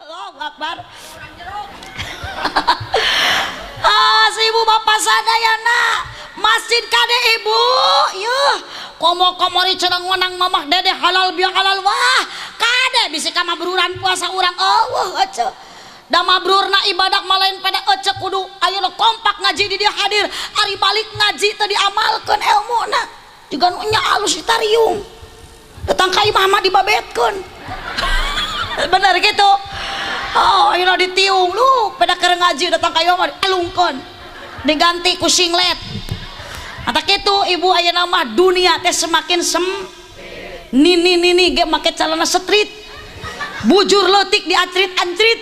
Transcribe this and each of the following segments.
Allahu Akbar. Ah, ibu bapak sadayana masjid kade ibu yuh komo komori cenang wenang mamah dede halal biar halal wah kade bisi ka mabruran puasa urang eueuh ece da mabrurna ibadah malain pada ece kudu ayeuna kompak ngaji di dia hadir ari balik ngaji teu diamalkeun elmuna juga nu nya alus ditariung datang ka imah mah dibabetkeun. Bener gitu. Oh, ayeuna ditiung lu pada keur ngaji datang ka imah mah dialungkeun diganti ku singlet. Mata kitu ibu ayeuna mah dunia teh semakin sem nini nini ge make celana street bujur leutik diacrit-ancrit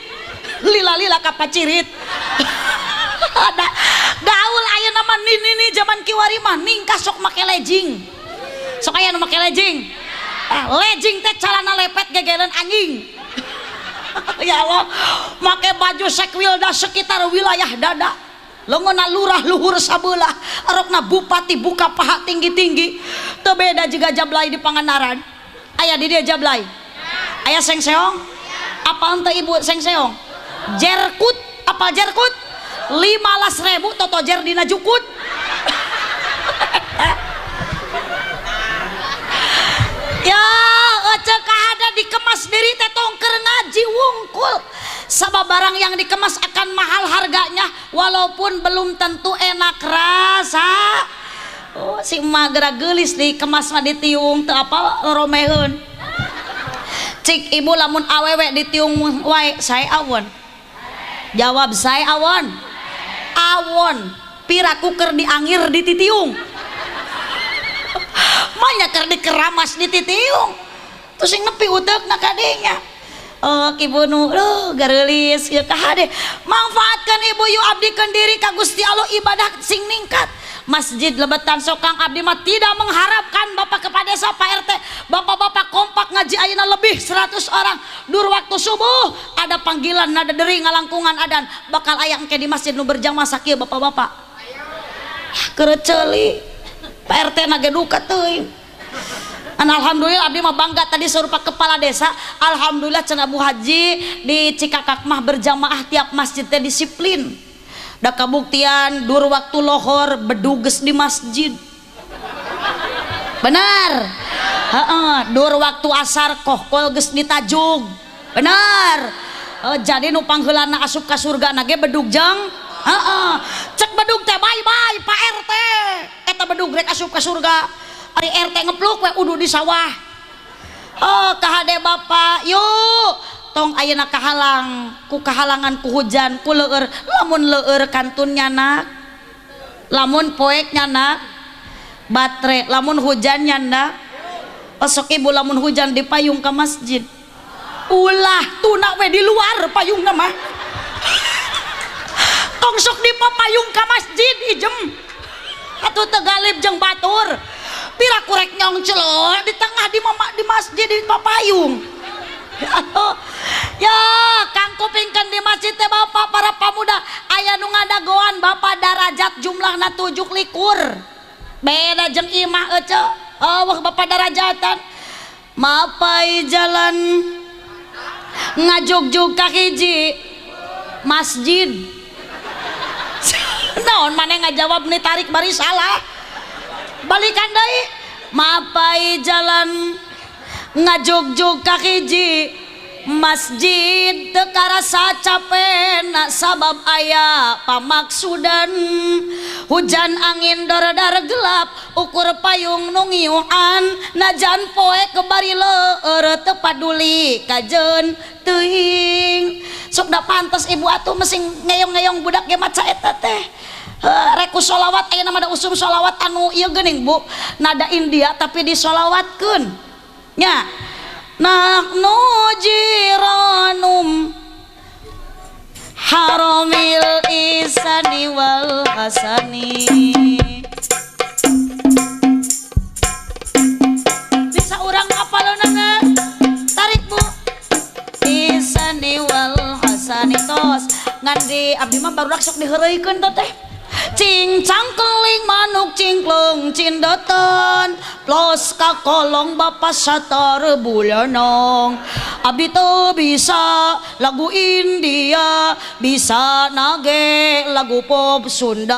lila-lila kapacirit. Ada gaul ayeuna mah nini nini zaman kiwari mah ningkah sok make legging. Sok aya nu make legging. Legging teh celana lepet gegelen anjing. Ya Allah, make baju sekwilda sekitar wilayah dada. Leungeunna lurah luhur sabelah, erokna bupati buka paha tinggi-tinggi. Teu beda jiga jablay di Pangandaran. Aya di dieu jablay. Aya sengseong? Apal teu ibu sengseong? Jerkut, apal jerkut? 15.000 totojer dina jukut. Ya, ece kahada dikemas diri teh tong keur ngaji wungkul. Sabab barang yang dikemas akan mahal harganya walaupun belum tentu enak rasa. Oh, si emak geura geulis dikemas mah ditiung teu apal romeheun. Cik ibu lamun awewe ditiung wae sae awon. Jawab sae awon. Awon piraku keur diangir dititiung. Manya keur dikeramas dititiung. Terus sing nepi uteukna kadinya. Oh, ibu nu gareulis ieu kahade. Manfaatkeun ibu yu abdikeun diri ka Gusti Allah ibadah sing ningkat. Masjid Lebetan Sokang abdi mah tidak mengharapkan Bapak Kepala Desa Pak RT, bapak-bapak kompak ngaji ayeuna lebih 100 orang. Dur waktu subuh ada panggilan nada deri ngalangkungan adan bakal aya engke di masjid nu berjamaah sakieu bapak-bapak. Kereceli Pak RT na ge duka teuing. Alhamdulillah abdi mah bangga tadi serupa kepala desa. Alhamdulillah cenah Bu Haji di Cikakak mah berjamaah tiap masjid teh disiplin. Da kabuktian dur waktu lohor beduges di masjid. Benar. Heeh, dur waktu asar kohkol geus ditajug. Benar. Jadi nu pangheulana asup ka surga na ge bedug jeung heeh. Cek bedug teh bye bye Pak RT. Eta bedug rek asup ka surga. Ari RT ngepluk we udu di sawah. Oh, kahade bapak, yuk tong ayeuna kahalang ku kahalangan ku hujan ku leur, lamun leur kantun nyanak, lamun poek nyanak, batre, lamun hujan nyandak. Osok ibu lamun hujan di payung ka masjid. Ulah tuna we di luar payungna mah. Tong sok di payung ka masjid ijem. Atuh teu galib jeung batur. Pira kurek nyong celok di tengah di mama di masjid di papayung. Ya, kang kupingkeun di masjid teh bapak para pamuda aya nu ngadagoan bapak darajat jumlahna 27. Beda jeung imah ece. Eueuh bapak darajatan. Mapai jalan ngajugjug ka hiji masjid. Naon maneh ngajawab nih tarik bari salah. Balikan deui mapai jalan ngajugjug ka hiji masjid teu karasa capena sabab aya pamaksudan hujan angin dordar gelap ukur payung nu ngiuan najan poe kebari leur teu paduli kajeun teuing. Sok da pantes ibu atuh mesing ngeyong-ngeyong budak ge maca eta teh. Reku sholawat ayeuna mah da usum sholawat anu ieu geuning bu nada India tapi disolawatkeun nya. Nahnu jiranum haramil isani wal hasani. Bisa urang apaleunana tarik bu isani wal hasani tos ngan di abdi mah barudak sok diheureuykeun teh. Cingcang keling manuk cingkleng cindetan plus kakolong bapak satar bulanong. Abdi teu bisa lagu India, bisa nage lagu pop Sunda.